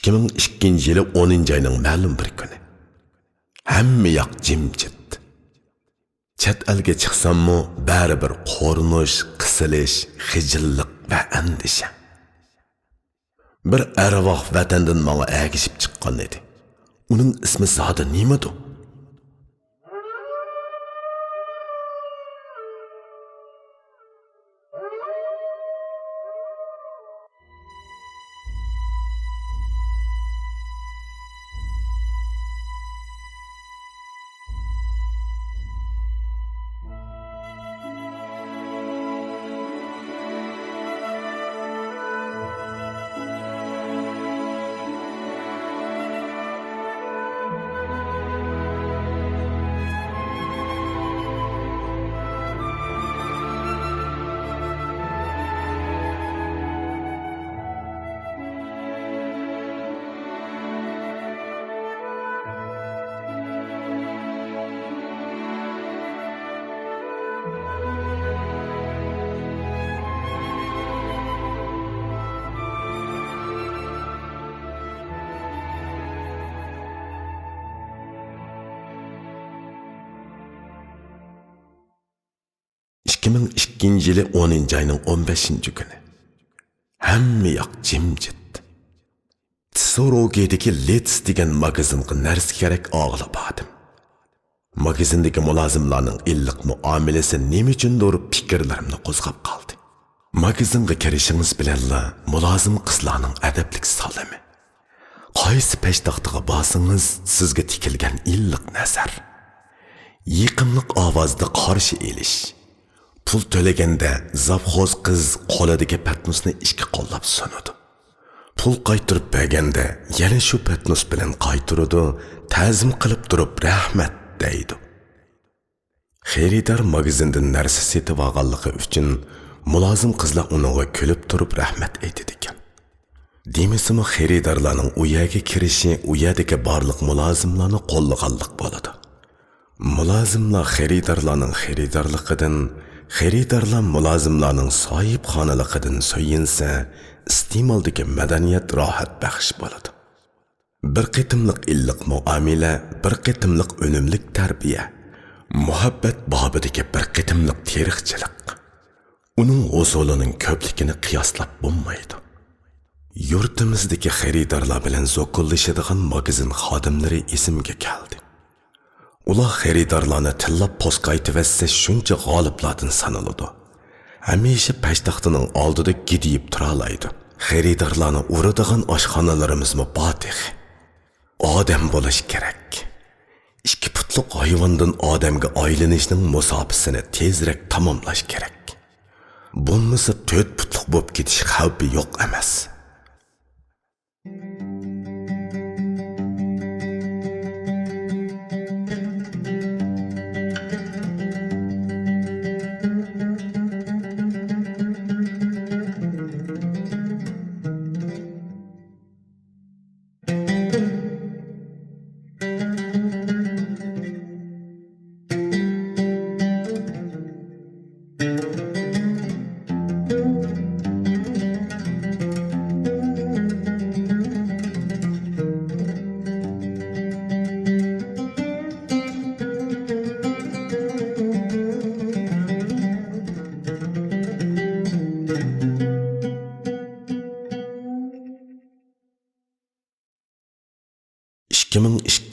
ئىككى مىڭ ئىككىنچى يىلى ئونىنچى ئاينىڭ مەلۇم بىر كۈنى. ھەممە ياق جىمجىت. چەت ئەلگە چىقساممۇ، بەرىبىر قورۇنۇش، قىسىلىش، خىجىللىق ۋە ئەندىشە. بىر ئەرۋاھ ۋەتەندىن ماڭا ئەگىشىپ چىققان ئىدى. ئۇنىڭ ئىسمى زادى نېمىدۇ؟ ئىككى مىڭ ئىككىنچى يىلى ئونىنچى ئاينىڭ ئون بەشىنچى كۈنى. ھەممە ياق جىمجىت. تسوروگېدىكى لىتس دېگەن ماگىزىنغا نەرسە كېرەك ئاغىلى باردىم. ماگىزىندىكى مۇلازىملارنىڭ ئىللىق مۇئامىلىسى نېمە ئۈچۈندۇر پىكىرلىرىمنى قوزغاپ قالدى. ماگىزىنغا كىرىشىڭىز بىلەنلا مۇلازىم قىزلارنىڭ ئەدەپلىك سالىمى. قايسى پەشتاختىغا بارسىڭىز، سىزگە تىكىلگەن ئىللىق نەزەر. يېقىملىق ئاۋازدا قارشى ئېلىش. پۇل تۆلىگەندە زاپخوز قىز قولىدىكى پەتنۇسنى ئىككى قوللاپ سۇنىدۇ. پۇل قايتۇرۇپ بەرگەندە يەنە شۇ پەتنۇس بىلەن قايتۇرىدۇ، تەزىم قىلىپ تۇرۇپ رەھمەت دەيدۇ. خېرىدار ماگىزىندىن نەرسە سېتىۋالغانلىقى ئۈچۈن مۇلازىم قىزلار ئۇنىڭغا كۈلۈپ تۇرۇپ رەھمەت ئېيتىدىكەن. دېمىسىمۇ خېرىدارلارنىڭ ئۇ يەرگە كىرىشى ئۇ يەردىكى بارلىق مۇلازىملارنى قوللىغانلىق بولىدۇ. مۇلازىملار خېرىدارلارنىڭ خېرىدارلىقىدىن، خېرىدارلار مۇلازىملارنىڭ ساھىبخانىلىقىدىن سۆيۈنسە، ئىستېمالدىكى مەدەنىيەت راھەت بەخش بولىدۇ. بىر قېتىملىق ئىللىق مۇئامىلە، بىر قېتىملىق ئۈنۈملۈك تەربىيە، مۇھەببەت بابىدىكى بىر قېتىملىق تېرىقچىلىق. ئۇنىڭ ھوسۇلىنىڭ كۆپلۈكىنى قىياسلاپ بولمايدۇ. يۇرتىمىزدىكى خېرىدارلار بىلەن زوكۇللىشىدىغان ماگىزىن خادىملىرى ئېسىمگە كەلدى. ئۇلار خېرىدارلارنى تىللاپ پوسكايتىۋەتسە شۇنچە غالىپلاردىن سانىلىدۇ. ھەمىشە پەشتاختىنىڭ ئالدىدا گىدىيىپ تۇرالايدۇ. خېرىدارلارنى ئۇرىدىغان ئاشخانىلىرىمىزمۇ بار تېخى. ئادەم بولۇش كېرەك. ئىككى پۇتلۇق ھايۋاندىن ئادەمگە ئايلىنىشنىڭ مۇساپىسىنى تېزرەك تاماملاش كېرەك. بولمىسا تۆت پۇتلۇق بولۇپ كېتىش خەۋپى يوق ئەمەس.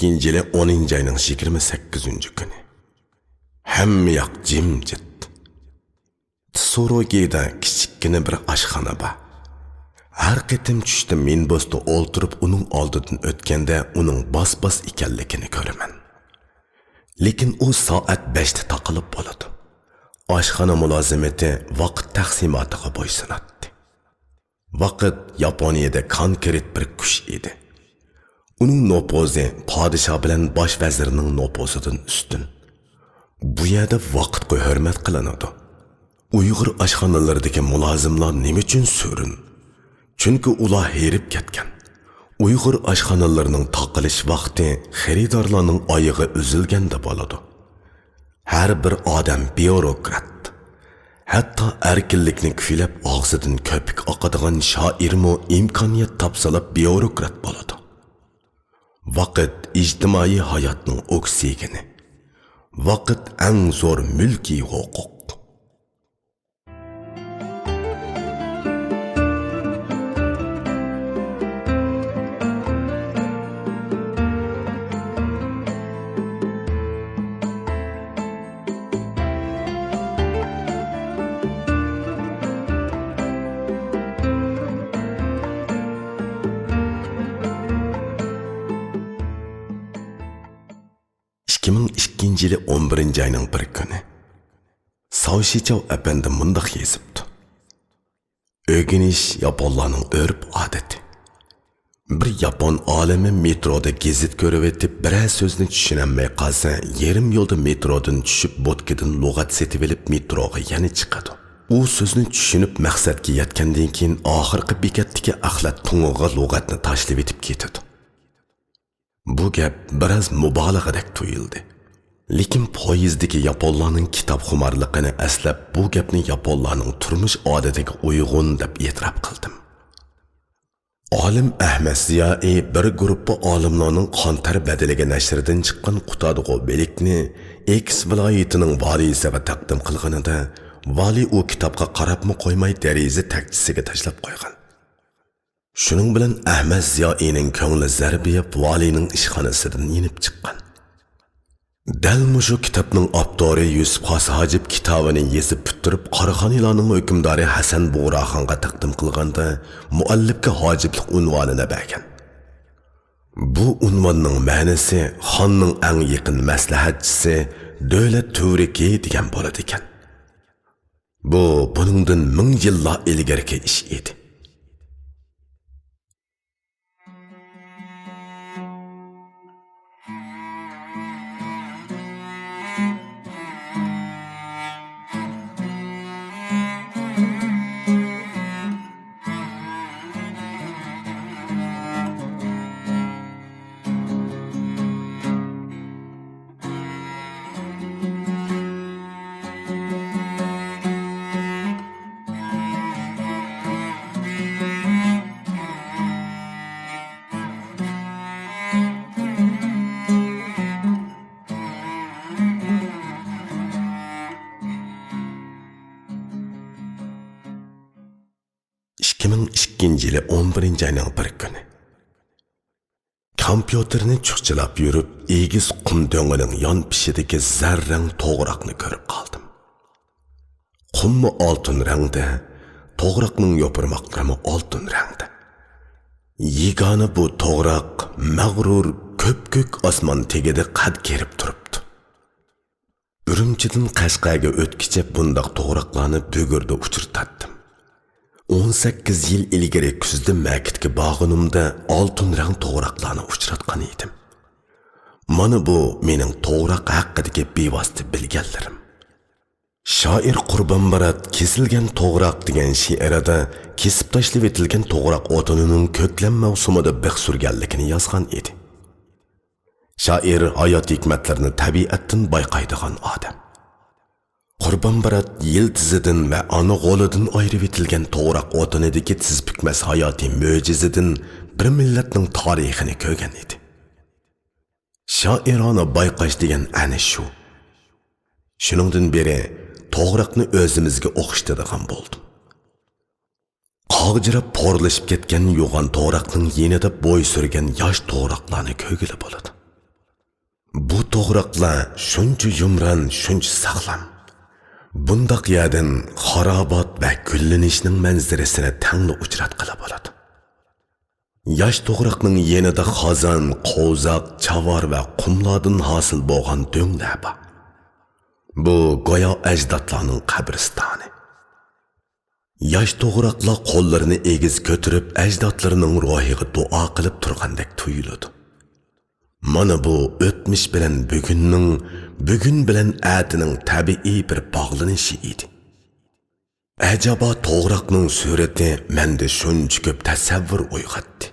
ئىككىنچى يىلى ئونىنچى ئاينىڭ يىگىرمە سەككىزىنچى كۈنى. ھەممە ياق جىمجىت. تسۇروگىدا كىچىككىنە بىر ئاشخانا بار. ھەر قېتىم چۈشتە مىنىبۇستا ئولتۇرۇپ ئۇنىڭ ئالدىدىن ئۆتكەندە ئۇنىڭ باس-باس ئىكەنلىكىنى كۆرىمەن. لېكىن ئۇ سائەت بەشتە تاقىلىپ بولىدۇ. ئاشخانا مۇلازىمىتى ۋاقىت تەقسىماتىغا بويسۇناتتى. ۋاقىت ياپونىيەدە كونكرېت بىر كۈچ ئىدى. ئۇنىڭ نوپۇزى پادىشاھ بىلەن باش ۋەزىرنىڭ نوپۇزىدىن ئۈستۈن. بۇ يەردە ۋاقىتقا ھۆرمەت قىلىنىدۇ. ئۇيغۇر ئاشخانىلىرىدىكى مۇلازىملار نېمە ئۈچۈن سۈرۈن؟ چۈنكى ئۇلار ھېرىپ كەتكەن. ئۇيغۇر ئاشخانىلىرىنىڭ تاقىلىش ۋاقتى خېرىدارلارنىڭ ئايىغى ئۈزۈلگەندە بولىدۇ. ھەر بىر ئادەم بيۇروكرات. ھەتتا ئەركىنلىكنى كۈيلەپ ئاغزىدىن كۆپۈك ئاقىدىغان شائىرمۇ ئىمكانىيەت تاپسىلا بيۇروكرات بولىدۇ. ۋاقىت ئىجتىمائىي ھاياتنىڭ ئوكسىگېنى. ۋاقىت ئەڭ زور مۈلكىي ھوقۇق. ئىككى مىڭ ئىككىنچى يىلى ئون بىرىنچى ئاينىڭ بىر كۈنى. ساۋ شىچاۋ ئەپەندى مۇنداق يېزىپتۇ: ئۆگىنىش ياپونلارنىڭ ئۆرپ-ئادىتى. بىر ياپون ئالىمى مېترودا گېزىت كۆرۈۋېتىپ، بىرەر سۆزنى چۈشىنەلمەي قالسا، يېرىم يولدا مېترودىن چۈشۈپ، بوتكىدىن لۇغەت سېتىۋېلىپ، مېتروغا يەنە چىقىدۇ. ئۇ سۆزنى چۈشىنىپ، مەقسەتكە يەتكەندىن كېيىن، ئاخىرقى بېكەتتىكى ئەخلەت تۇڭىغا لۇغەتنى تاشلىۋېتىپ كېتىدۇ. بۇ گەپ بىراز مۇبالىغىدەك تۇيۇلدى. لېكىن پويىزدىكى ياپونلارنىڭ كىتابخۇمارلىقىنى ئەسلەپ، بۇ گەپنى ياپونلارنىڭ تۇرمۇش ئادىتىگە ئۇيغۇن دەپ ئېتىراپ قىلدىم. ئالىم ئەھمەد زىيائىي بىر گۇرۇپپا ئالىملارنىڭ قان تەر بەدىلىگە نەشردىن چىققان قۇتادغۇ بىلىكنى ئېكس ۋىلايىتىنىڭ ۋالىيسىغا تەقدىم قىلغىنىدا، ۋالىي ئۇ كىتابقا قاراپمۇ قويماي، دېرىزە تەكچىسىگە تاشلاپ قويغان. شۇنىڭ بىلەن ئەھمەد زىيائىينىڭ كۆڭلى زەربىيىپ، ۋالىينىڭ ئىشخانىسىدىن يېنىپ چىققان. دەل مۇشۇ كىتابنىڭ ئاپتورى يۈسۈپ خاس ھاجىپ كىتابىنى يېزىپ پۈتتۈرۈپ، قاراخانىيلارنىڭ ھۆكۈمدارى ھەسەن بۇغراخانغا تەقدىم قىلغاندا، مۇئەللىپكە ھاجىپلىق ئۇنۋانىنى بەرگەن. بۇ ئۇنۋاننىڭ مەنىسى خاننىڭ ئەڭ يېقىن مەسلىھەتچىسى، دۆلەت تۈۋرۈكى دېگەن بولىدىكەن. بۇ بۇنىڭدىن مىڭ يىللار ئىلگىرىكى ئىش ئىدى. ئىككى مىڭ ئىككىنچى يىلى ئون بىرىنچى ئاينىڭ بىر كۈنى. كومپيۇتېرنى چۇخچىلاپ يۈرۈپ، ئېگىز قۇم دۆڭىنىڭ يانپېشىدىكى زەررەڭ توغراقنى كۆرۈپ قالدىم. قۇممۇ ئالتۇن رەڭدە، توغراقنىڭ يوپۇرماقلىرىمۇ ئالتۇن رەڭدە. يېگانە بۇ توغراق مەغرۇر كۆپكۆك ئاسمان تېگىدە قەد كېرىپ تۇرۇپتۇ. ئۈرۈمچىدىن قەشقەرگە ئۆتكىچە بۇنداق توغراقلارنى بۈگۈردە ئۇچرىتاتتىم. ئون سەككىز يىل ئىلگىرى كۈزدە مەكىتكە بارغىنىمدا ئالتۇن رەڭ توغراقلارنى ئۇچراتقان ئىدىم. مانا بۇ مېنىڭ توغراق ھەققىدىكى بىۋاسىتە بىلگەنلىرىم. شائىر قۇربان مۇرات كېسىلگەن توغراق دېگەن شېئىرىدا كېسىپ تاشلىۋېتىلگەن توغراق ئوتۇنىنىڭ كۆكلەم مەۋسۇمىدا بىخ سۈرگەنلىكىنى يازغان ئىدى. شائىر ھايات ھېكمەتلىرىنى تەبىئەتتىن بايقايدىغان ئادەم. قۇربان مۇرات يىلتىزىدىن ۋە ئانا غولىدىن ئايرىۋېتىلگەن توغراق ئوتۇنىدىكى تىز پۈكمەس ھاياتىي مۆجىزىدىن بىر مىللەتنىڭ تارىخىنى كۆرگەن ئىدى. شائىرانە بايقاش دېگەن ئەنە شۇ. شۇنىڭدىن بېرى توغراقنى ئۆزىمىزگە ئوخشىتىدىغان بولدۇم. قاغجىراپ پورلىشىپ كەتكەن يوغان توغراقنىڭ يېنىدا بوي سۈرگەن ياش توغراقلارنى كۆرگىلى بولىدۇ. بۇ توغراقلار شۇنچە يۇمران، شۇنچە ساغلام. بۇنداق يەردىن خارابات ۋە گۈللىنىشنىڭ مەنزىرىسىنى تەڭلا ئۇچراتقىلى بولىدۇ. ياش توغراقنىڭ يېنىدا خازان، قوۋزاق، چاۋار ۋە قۇملاردىن ھاسىل بولغان دۆڭلەر بار. بۇ گويا ئەجدادلارنىڭ قەبرىستانى. ياش توغراقلار قوللىرىنى ئېگىز كۆتۈرۈپ، ئەجدادلىرىنىڭ روھىغا دۇئا قىلىپ تۇرغاندەك تۇيۇلىدۇ. مانا بۇ ئۆتمۈش بىلەن بۈگۈننىڭ، بۈگۈن بىلەن ئەتىنىڭ تەبىئىي بىر باغلىنىشى ئىدى. ئەجەبا توغراقنىڭ سۈرىتى مەندە شۇنچە كۆپ تەسەۋۋۇر ئويغاتتى.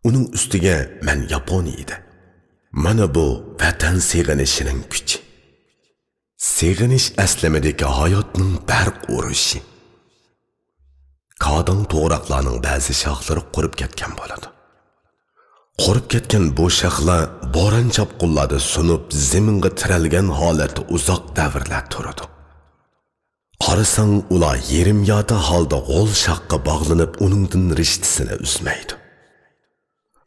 ئۇنىڭ ئۈستىگە مەن ياپونىيىدە. مانا بۇ ۋەتەن سېغىنىشىنىڭ كۈچى. سېغىنىش ئەسلىمىدىكى ھاياتنىڭ بەرق ئۇرۇشى. كاداڭ توغراقلارنىڭ بەزى شاخلىرى قۇرۇپ كەتكەن بولىدۇ. قۇرۇپ كەتكەن بۇ شاخلار بوران چاپقۇنلاردا سۇنۇپ، زېمىنغا تىرەلگەن ھالەتتە ئۇزاق دەۋرلەر تۇرىدۇ. قارىساڭ، ئۇلار يېرىم يارتى ھالدا غول شاخقا باغلىنىپ، ئۇنىڭدىن رىشتىسىنى ئۈزمەيدۇ.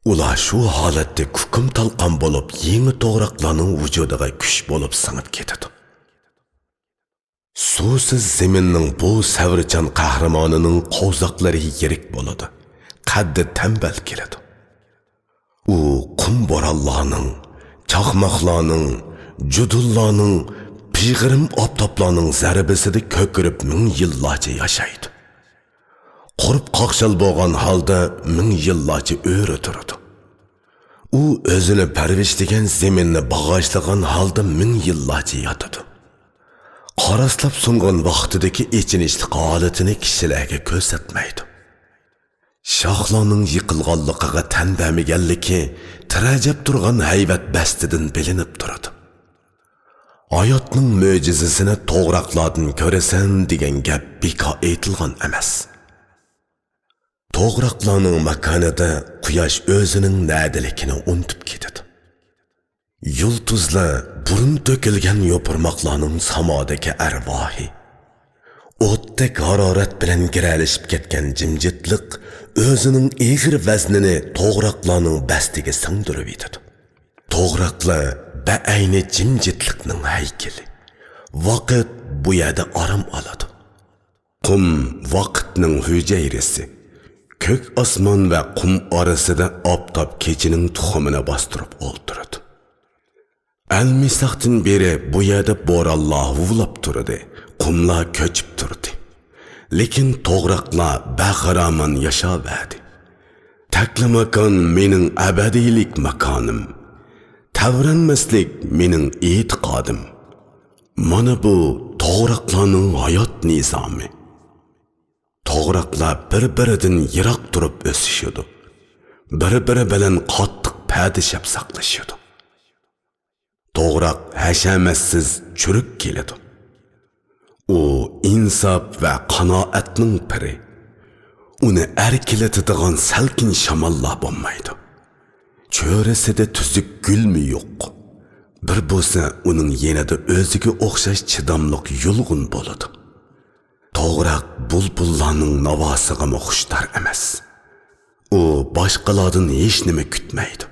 ئۇلار شۇ ھالەتتە كۇكۇم تالقان بولۇپ، يېڭى توغراقلارنىڭ ۋۇجۇدىغا كۈچ بولۇپ سىڭىپ كېتىدۇ. سۇسىز زېمىننىڭ بۇ سەۋرچان قەھرىمانىنىڭ قوۋزاقلىرى يىرىك بولىدۇ، قەددى تەمبەل كېلىدۇ. ئۇ قۇم بورانلارنىڭ، چاقماقلارنىڭ، جۇدۇنلارنىڭ، پىژغىرىم ئاپتاپلارنىڭ زەربىسىدە كۆكىرىپ مىڭ يىللارچە ياشايدۇ. قۇرۇپ قاقشال بولغان ھالدا مىڭ يىللارچە ئۆرە تۇرىدۇ. ئۇ ئۆزىنى پەرۋىشلىگەن زېمىننى باغاشلىغان ھالدا مىڭ يىللارچە ياتىدۇ. قاراسلاپ سۇنغان ۋاقتىدىكى ئېچىنىشلىق ھالىتىنى كىشىلەرگە كۆرسەتمەيدۇ. شاخلارنىڭ يىقىلغانلىقىغا تەن بەرمىگەنلىكى تىرەجەپ تۇرغان ھەيۋەت بەستىدىن بىلىنىپ تۇرىدۇ. ھاياتنىڭ مۆجىزىسىنى توغراقلاردىن كۆرىسەن دېگەن گەپ بىكار ئېيتىلغان ئەمەس. توغراقلارنىڭ ماكانىدا قۇياش ئۆزىنىڭ نەدىلىكىنى ئۇنتۇپ كېتىدۇ. يۇلتۇزلار بۇرۇن تۆكۈلگەن يوپۇرماقلارنىڭ سامادىكى ئەرۋاھى. ئوتتەك ھارارەت بىلەن گىرەلىشىپ كەتكەن جىمجىتلىق ئۆزىنىڭ ئېغىر ۋەزنىنى توغراقلارنىڭ بەستىگە سىڭدۈرۈۋېتىدۇ. توغراقلار بەئەينى جىمجىتلىقنىڭ ھەيكىلى. ۋاقىت بۇ يەردە ئارام ئالىدۇ. قۇم ۋاقىتنىڭ ھۈجەيرىسى. كۆك ئاسمان ۋە قۇم ئارىسىدا ئاپتاپ كېچىنىڭ تۇخۇمىنى باستۇرۇپ ئولتۇرىدۇ. ئەلمىساقتىن بېرى بۇ يەردە بورانلار ھۇۋلاپ تۇردى، قۇملار كۆچۈپ تۇردى. لېكىن توغراقلار بەخىرامان ياشاۋەردى. تەكلىماكان مېنىڭ ئەبەدىيلىك ماكانىم. تەۋرەنمەسلىك مېنىڭ ئېتىقادىم. مانا بۇ توغراقلارنىڭ ھايات نىزامى. توغراقلار بىر-بىرىدىن يىراق تۇرۇپ ئۆسۈشىدۇ. بىر-بىرى بىلەن قاتتىق پەدىشەپ ساقلىشىدۇ. توغراق ھەشەمەتسىز چۈرۈك كېلىدۇ. ئۇ ئىنساپ ۋە قانائەتنىڭ پىرى. ئۇنى ئەركىلىتىدىغان سەلكىن شاماللار بولمايدۇ. چۆرىسىدە تۈزۈك گۈلمۇ يوق. بىر بولسا ئۇنىڭ يېنىدا ئۆزىگە ئوخشاش چىداملىق يۇلغۇن بولىدۇ. توغراق بۇلبۇللارنىڭ ناۋاسىغىمۇ خۇشتار ئەمەس. ئۇ باشقىلاردىن ھېچنېمە كۈتمەيدۇ.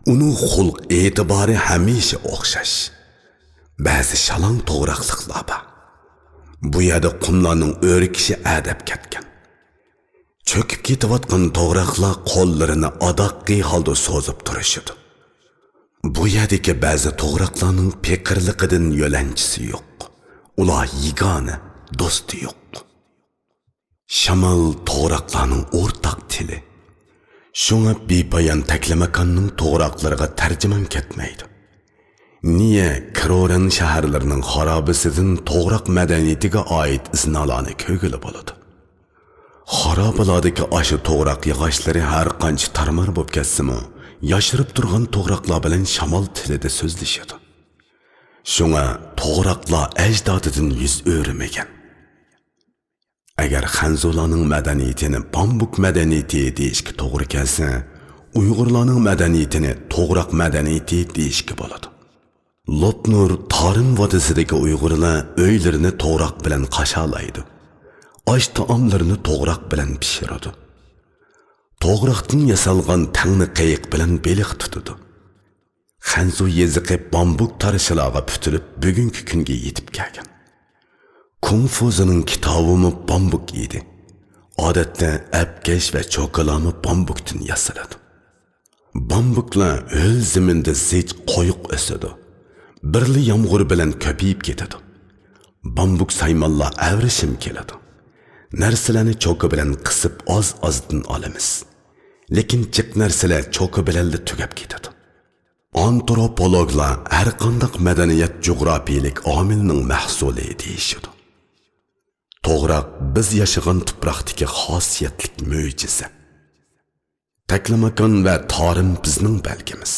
ئۇنىڭ خۇلق ئېتىبارى ھەمىشە ئوخشاش. بەزى شالاڭ توغراقلىقلار بار. بۇ يەردە قۇملارنىڭ ئۆركىشى ئەدەپ كەتكەن. چۆكۈپ كېتىۋاتقان توغراقلار قوللىرىنى ئاداققى ھالدا سوزۇپ تۇرۇشىدۇ. بۇ يەردىكى بەزى توغراقلارنىڭ پېقىرلىقىدىن يۆلەنچىسى يوق. ئۇلار يېگانە، دوستى يوق. شامال توغراقلارنىڭ ئورتاق تىلى. شۇڭا بىپايان تەكلىماكاننىڭ توغراقلىرىغا تەرجىمان كەتمەيدۇ. نىيە، كرورەن شەھەرلىرىنىڭ خارابىسىدىن توغراق مەدەنىيىتىگە ئائىت ئىزنالارنى كۆرگىلى بولىدۇ. خارابىلاردىكى ئاشۇ توغراق ياغاچلىرى ھەر قانچە تارمار بولۇپ كەتسىمۇ، ياشىرىپ تۇرغان توغراقلار بىلەن شامال تىلىدا سۆزلىشىدۇ. شۇڭا توغراقلار ئەجدادىدىن يۈز ئۆرۈمىگەن. ئەگەر خەنزۇلارنىڭ مەدەنىيىتىنى بامبۇك مەدەنىيىتى دېيىشكە توغرا كەلسە، ئۇيغۇرلارنىڭ مەدەنىيىتىنى توغراق مەدەنىيىتى دېيىشكە بولىدۇ. لوپنۇر تارىم ۋادىسىدىكى ئۇيغۇرلار ئۆيلىرىنى توغراق بىلەن قاشالايدۇ. ئاش تائاملىرىنى توغراق بىلەن پىشۇرىدۇ. توغراقتىن ياسالغان تەڭنە قېيىق بىلەن بېلىق تۇتىدۇ. خەنزۇ يېزىقى بامبۇك تارىشىلارغا پۈتۈلۈپ، بۈگۈنكى كۈنگە يېتىپ كەلگەن. كۇڭفۇزىنىڭ كىتابىمۇ بامبۇك ئىدى. ئادەتتە ئەپكەش ۋە چوكىلارمۇ بامبۇكتىن ياسىلىدۇ. بامبۇكلار ھۆل زېمىندا زىچ قويۇق ئۆسىدۇ. بىرلا يامغۇر بىلەن كۆپىيىپ كېتىدۇ. بامبۇك سايمانلار ئەۋرىشىم كېلىدۇ. نەرسىلەرنى چوكا بىلەن قىسىپ ئاز-ئازدىن ئالىمىز. لېكىن جىق نەرسىلەر چوكا بىلەنلا تۈگەپ كېتىدۇ. ئانتروپولوگلار ھەرقانداق مەدەنىيەت جۇغراپىيىلىك ئامىلنىڭ مەھسۇلى دېيىشىدۇ. توغراق بىز ياشىغان تۇپراقتىكى خاسىيەتلىك مۆجىزە. تەكلىماكان ۋە تارىم بىزنىڭ بەلگىمىز.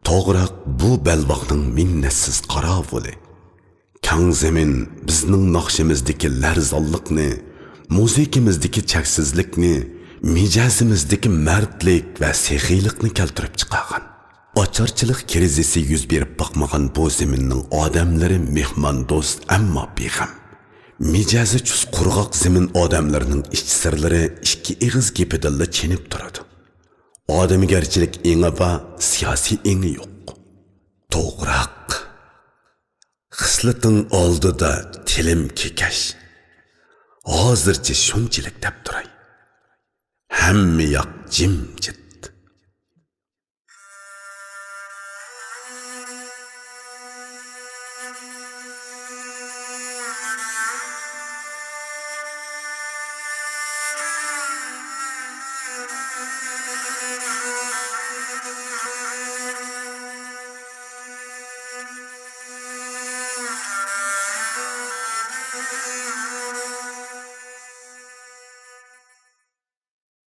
توغراق بۇ بەلباغنىڭ مىننەتسىز قاراۋۇلى. كەڭ زېمىن بىزنىڭ ناخشىمىزدىكى لەرزانلىقنى، مۇزىكىمىزدىكى چەكسىزلىكنى، مىجەزىمىزدىكى مەردلىك ۋە سېخىيلىقنى كەلتۈرۈپ چىقارغان. ئاچارچىلىق كىرىزىسى يۈز بېرىپ باقمىغان بۇ زېمىننىڭ ئادەملىرى مېھماندوست، ئەمما بىغەم. مىجەزى چۇس قۇرغاق زېمىن ئادەملىرىنىڭ ئىچ سىرلىرى ئىككى ئېغىز گېپىدىنلا چېنىپ تۇرىدۇ. ئادەمگەرچىلىك ئېڭى بار، سىياسىي ئېڭى يوق. توغراق. خىسلىتىڭ ئالدىدا تىلىم كېكەش. ھازىرچە شۇنچىلىك دەپ تۇراي. ھەممە ياق جىمجىت.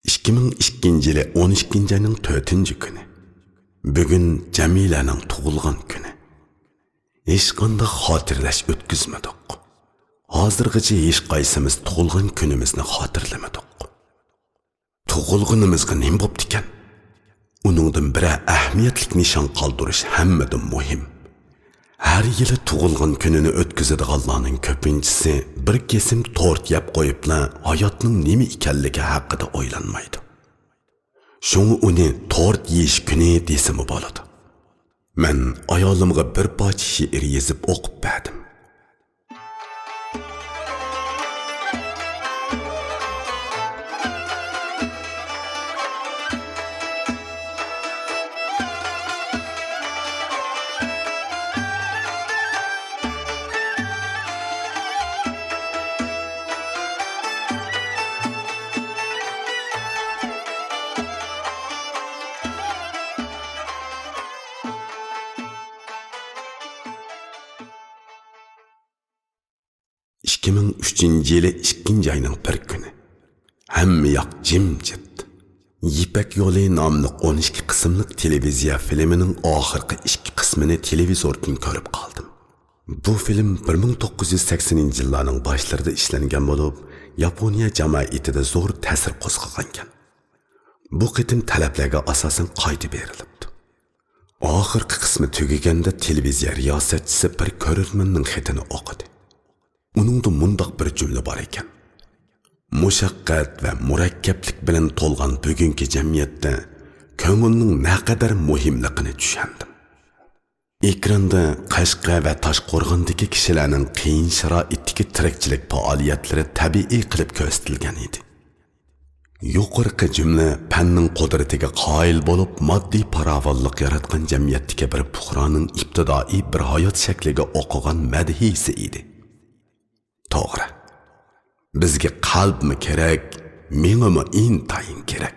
ئىككى مىڭ ئىككىنچى يىلى ئون ئىككىنچى ئاينىڭ تۆتىنچى كۈنى. بۈگۈن جەمىلەنىڭ تۇغۇلغان كۈنى. ھېچقانداق خاتىرىلەش ئۆتكۈزمىدۇق. ھازىرغىچە ھېچقايسىمىز تۇغۇلغان كۈنىمىزنى خاتىرىلىمىدۇق. تۇغۇلغىنىمىزغا نېمە بوپتىكەن؟ ئۇنىڭدىن بىرەر ئەھمىيەتلىك نىشان قالدۇرۇش ھەممىدىن مۇھىم. ھەر يىلى تۇغۇلغان كۈنىنى ئۆتكۈزىدىغانلارنىڭ كۆپىنچىسى بىر كېسىم تورت يەپ قويۇپلا ھاياتنىڭ نېمە ئىكەنلىكى ھەققىدە ئويلانمايدۇ. شۇڭا ئۇنى تورت يېيىش كۈنى دېسىمۇ بولىدۇ. مەن ئايالىمغا بىر پارچە شېئىر يېزىپ ئوقۇپ بەردىم. ئىككى مىڭ ئۈچىنچى يىلى ئىككىنچى ئاينىڭ بىر كۈنى. ھەممە ياق جىمجىت. يىپەك يولى ناملىق ئون ئىككى قىسىملىق تېلېۋىزىيە فىلىمىنىڭ ئاخىرقى ئىككى قىسمىنى تېلېۋىزوردىن كۆرۈپ قالدىم. بۇ فىلىم بىر مىڭ توققۇز يۈز سەكسىنىنچى يىللارنىڭ باشلىرىدا ئىشلەنگەن بولۇپ، ياپونىيە جامائىتىدە زور تەسىر قوزغىغانىكەن. بۇ قېتىم تەلەپلەرگە ئاساسەن قايتا بېرىلىپتۇ. ئاخىرقى قىسمى تۈگىگەندە تېلېۋىزىيە رىياسەتچىسى بىر كۆرۈرمەننىڭ خېتىنى ئوقۇدى. ئۇنىڭدا مۇنداق بىر جۈملە بار ئىكەن: «مۇشەققەت ۋە مۇرەككەپلىك بىلەن تولغان بۈگۈنكى جەمئىيەتتە كۆڭۈلنىڭ نەقەدەر مۇھىملىقىنى چۈشەندىم.» ئېكراندا قەشقەر ۋە تاشقورغاندىكى كىشىلەرنىڭ قىيىن شارائىتتىكى تىرىكچىلىك پائالىيەتلىرى تەبىئىي قىلىپ كۆرسىتىلگەن ئىدى. يۇقىرىقى جۈملە پەننىڭ قۇدرىتىگە قايىل بولۇپ، ماددىي پاراۋانلىق ياراتقان جەمئىيەتتىكى بىر پۇقرانىڭ ئىپتىدائىي بىر ھايات شەكلىگە ئوقۇغان مەدھىيىسى ئىدى. توغرا. بىزگە قەلبمۇ كېرەك، مېڭىمۇ ئىنتايىن كېرەك.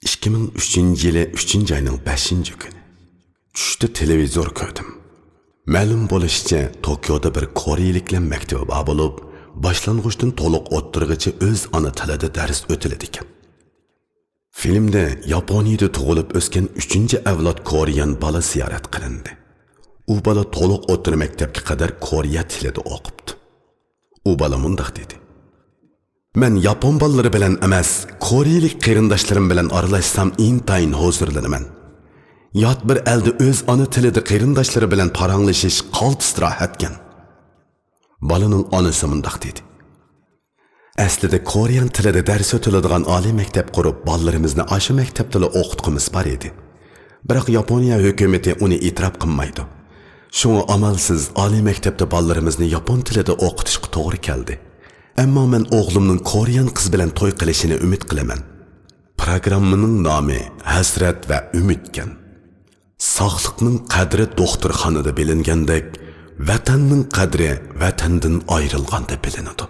ئىككى مىڭ ئۈچىنچى يىلى ئۈچىنچى ئاينىڭ بەشىنچى كۈنى. چۈشتە تېلېۋىزور كۆردۈم. مەلۇم بولۇشىچە، توكيودا بىر كورېيىلىكلەر مەكتىۋى بار بولۇپ، باشلانغۇچتىن تولۇق ئوتتۇرىغىچە ئۆز ئانا تىلىدا دەرس ئۆتۈلىدىكەن. فىلىمدە ياپونىيىدە تۇغۇلۇپ ئۆسكەن ئۈچىنچى ئەۋلاد كورېيەن بالا زىيارەت قىلىندى. ئۇ بالا تولۇق ئوتتۇرا مەكتەپكە قەدەر كورېيە تىلىدا ئوقۇپتۇ. ئۇ بالا مۇنداق دېدى: «مەن ياپون بالىلىرى بىلەن ئەمەس، كورېيىلىك قېرىنداشلىرىم بىلەن ئارىلاشسام ئىنتايىن ھۇزۇرلىنىمەن. يات بىر ئەلدە ئۆز ئانا تىلىدا قېرىنداشلىرى بىلەن پاراڭلىشىش قالتىس راھەتكەن.» بالىنىڭ ئانىسى مۇنداق دېدى: «ئەسلىدە كورېيەن تىلىدا دەرس ئۆتۈلىدىغان ئالىي مەكتەپ قۇرۇپ، بالىلىرىمىزنى ئاشۇ مەكتەپتىلا ئوقۇتقۇمىز بار ئىدى. بىراق ياپونىيە ھۆكۈمىتى ئۇنى ئېتىراپ قىلمايدۇ. شۇڭا ئامالسىز ئالىي مەكتەپتە بالىلىرىمىزنى ياپون تىلىدا ئوقۇتۇشقا توغرا كەلدى. ئەمما مەن ئوغلۇمنىڭ كورېيەن قىز بىلەن توي قىلىشىنى ئۈمىد قىلىمەن.» پروگراممىنىڭ نامى ھەسرەت ۋە ئۈمىدكەن. ساقلىقنىڭ قەدرى دوختۇرخانىدا بىلىنگەندەك، ۋەتەننىڭ قەدرى ۋەتەندىن ئايرىلغاندا بىلىنىدۇ.